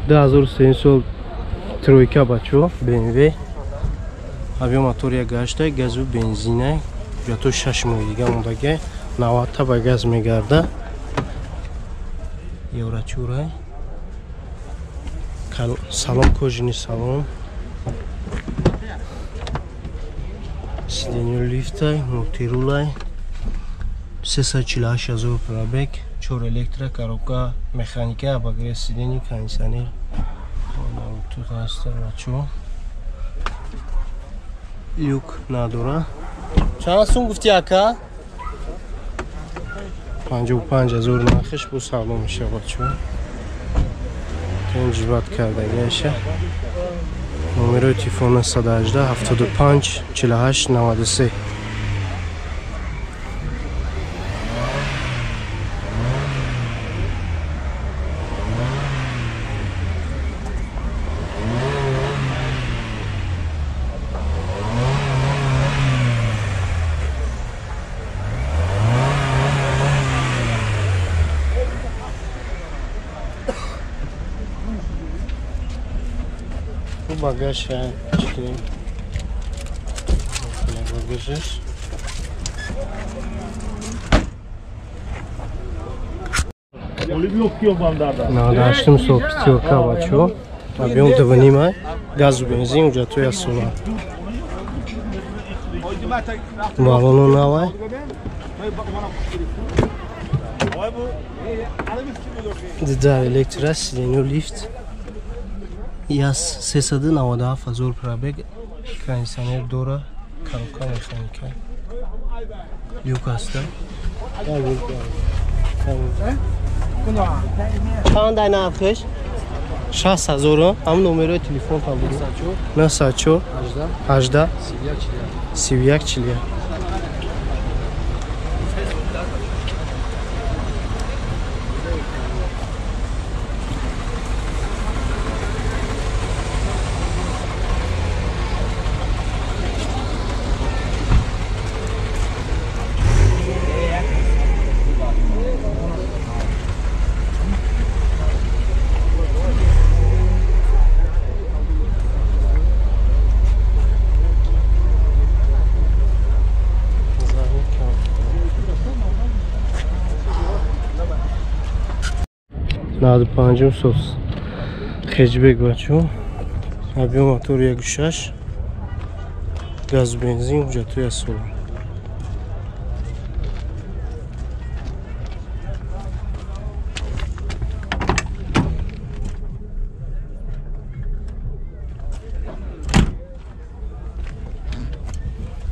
2003 сол тройка бачо BMW. Объем мотор 1.8, газу бензина. Ҷато 6 моҳи дига мондага, 90 та ба газ мегарда. Еврочурай. Салон кожаный салон. Сиденье лифтай, мультирулай. 348 ҳазор пробег, 4 электро, коробка, механика, обогрев сидений, кондиционер. Тут ҳаста бачо. Люк надора. Чанд сум гуфти ака? 55 ҳазор нархиш бо савдо мешавад бачо. Тенҷибат кардагиаша. Номерои телефон 118 75 48 93. Багаж чикинем. Багажаш. 98 сол пятёрка бачо. Объем 2.5, газу бензин, уҷа то ясула. Балону навай. Дидар электро, сиденье лифт. Яс 397 ҳазор пробег, кондиционер дора, коробка механика. Люк аста. Чанд ай нархиш? 60 ҳазор. Ҳам номерои телефон там буд. 904 18 31 41. 95 сол хеҷбек бачо. Объем мотор 1.6, газу бензин, ҳуҷҷатҳои ясула.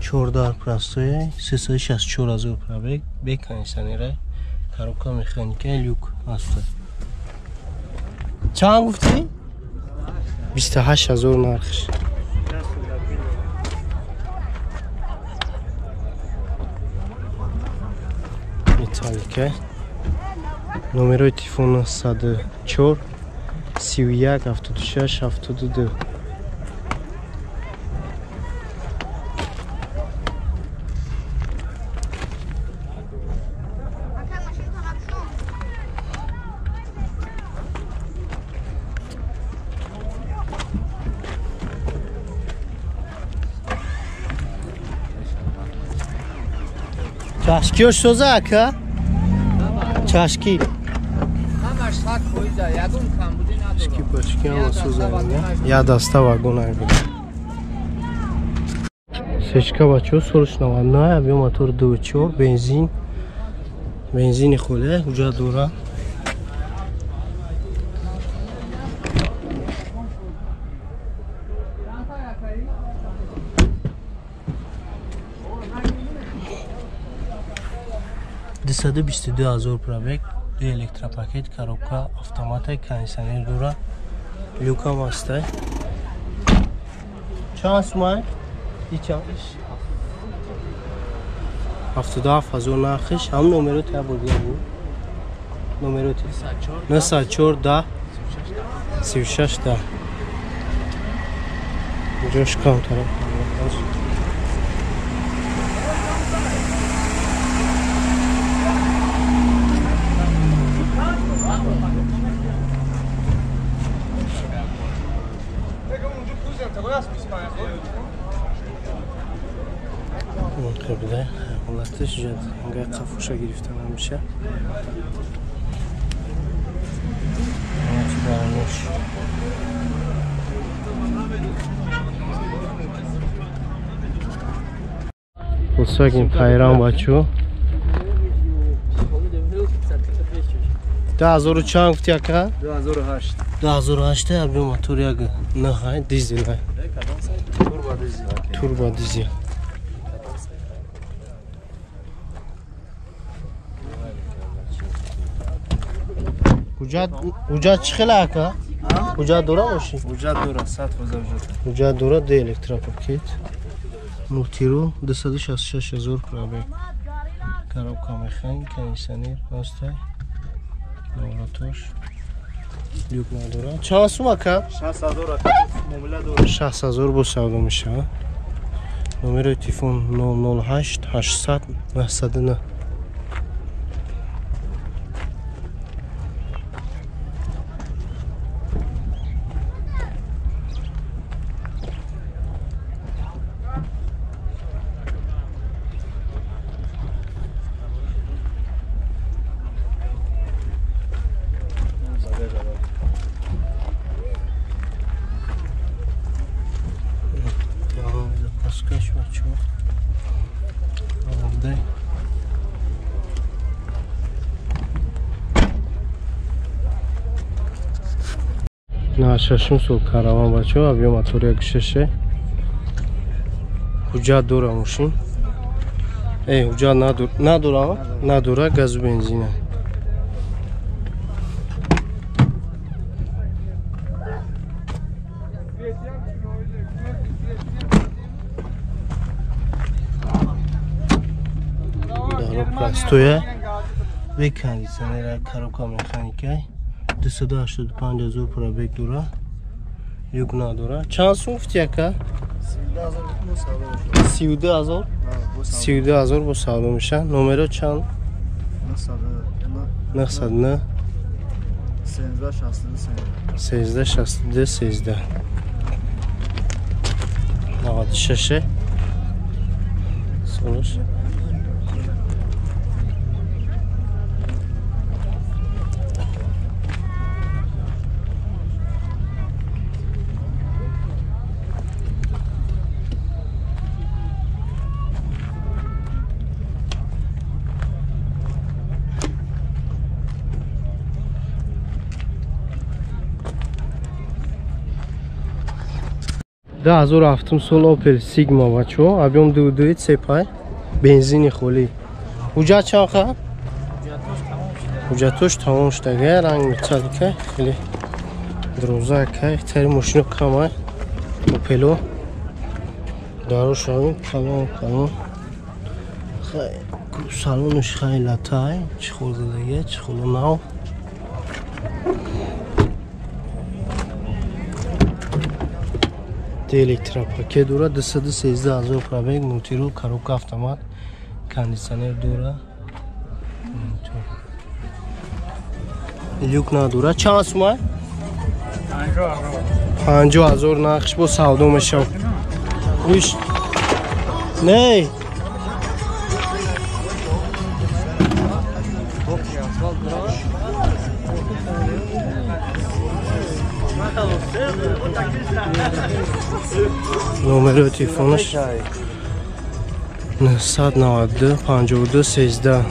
Чордар простое, 364 ҳазор пробег, бе кондиционера, коробка механика, люк аста. Чанд гуфтӣ? 28 ҳазор нархш. Металлика. Номерои телефон 104 31 76 72. Чашкиёш соза ака? Чашки. Ҳамаш 100%, ягон камбудӣ надорад. Чашки пашки ҳама соза. Я даста вагон ай буд. Сечка бачо солш 99, объем мотор 2.4, бензин. Бензини холе, ҳуҷҷат дора. Дусаду бисту ду ҳазор пробег, ду электропакет, коробка, автомата, кондиционер дора, люкам ҳаста. Чанд сумай? Ича? 77 ҳазор нархиш. Ҳам номеро та бурдия бу. Номеро 904 10 36 10. Ҷош камтар. Буда ҳолаташ ҷа қафуша гирифта намеша. Volkswagen Tayran бачо. 2000 чанд гуфти ака? 2008. 2008 объем мотор як 9 дизел. Турбо дизел. Турбо дизел. Ҳуҷҷат чӣ хела ака? Ҳуҷҷат дора мошин? Ҳуҷҷат дора, 100% ҳуҷҷат. Ҳуҷҷат дора, д электропакет. Мултиру 266 000 пробег. Коробка механик, кондиционер, ҳастай. Навратош. Люк надора. Чанд сум ака? 6000 ака, муомила дора. 6000 бо савдо мешавад. Номери телефон 008 800 909. Шашум сол караван бачо, объем мотор як шеше. Ҳуҷҷат дора мошин. Ҳуҷҷат надора, надора, газу бензина. Даро простоя. Бе кондиционера, коробка механика. 285 000 пробег дора. Люк надора. Чанд сум гуфти ака? 32000. 32000 бо савдо мешавад. Номеро чанд? 909 13 62 13 96 солаш. Да, 2007 сол Opel Sigma бачо, объем 2.2 цепай, бензини холӣ. Ҳуҷҷат чанд ха? Ҳуҷҷатош тамом шудага, ранг металлика, хеле дароза ака, тари мошино камай. Opel-о дарош равем, калон калон. Хай, салонаш хай латай, чехол задага, чехоло нав. Электропакет дора, 213 000 пробег, мултирул, коробка автомат, кондиционер дора. Люк надора. Чанд сумай? 50 000 нақш бо савдо мешавад. Уш. Не. Номери телефонаш 992 52 13.